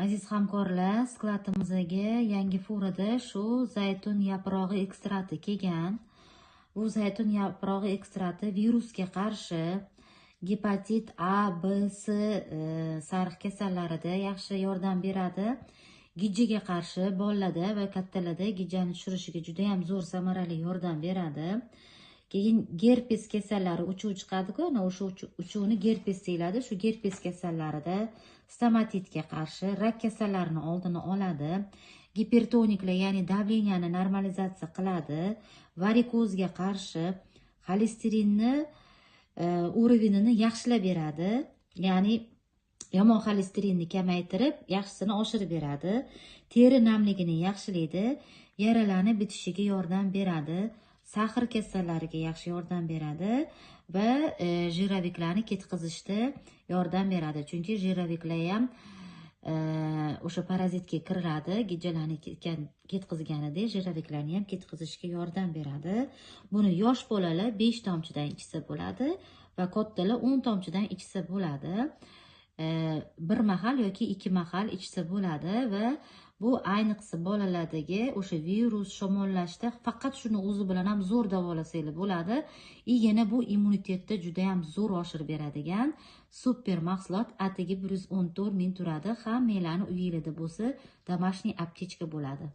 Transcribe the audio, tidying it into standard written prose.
Aziz hamkorlar, skladimizga yangi furada shu zaytun yaprog'i ekstrakti kelgan. Bu zaytun yaprog'i ekstrakti virusga qarshi, gepatit A, B, C sariq kasallarida yaxshi yordam beradi. Gijjaga qarshi bolalarda va kattalarda gijjani tushirishiga juda ham zo'r samarali yordam beradi. Keyin gerpes kasallari uchuv chiqadi-ku, ana o'sha uchuvni gerpes deyiladi. Shu gerpes kasallarida, stomatitga qarshi, rak kasallarini oldini oladi. Gipertoniklar, ya'ni давления ni normalizatsiya qiladi. Varikozga qarshi, xolesterinni уровень ini yaxshilab beradi. Ya'ni yomon xolesterinni kamaytirib, yaxshisini oshirib beradi. Teri namligini yaxshilaydi, yaralarni bitishiga yordam beradi. Сахар kasallariga yaxshi yordam beradi va жировик larni ketqizishda yordam beradi. Chunki жировик lar ham o'sha parazitga kiradi, gijjalarni ketqizganida жировик larni ham ketqizishga yordam beradi. Buni yosh bolalar 5 tomchidan ichsa bo'ladi va kattalar 10 tomchidan ichsa bo'ladi. Bir mahal yoki 2 mahal ichsa bo'ladi va bu ayniqsa bolalardagi o'sha virus shamollashda faqat shuni o'zi bilan ham zo'r davolasanglar bo'ladi. И yana bu immunitetni juda ham zo'r oshirib beradigan super mahsulot. Atigi 114 ming turadi. Hammanglarni uyinglarda bo'lsa, домашний аптечка bo'ladi.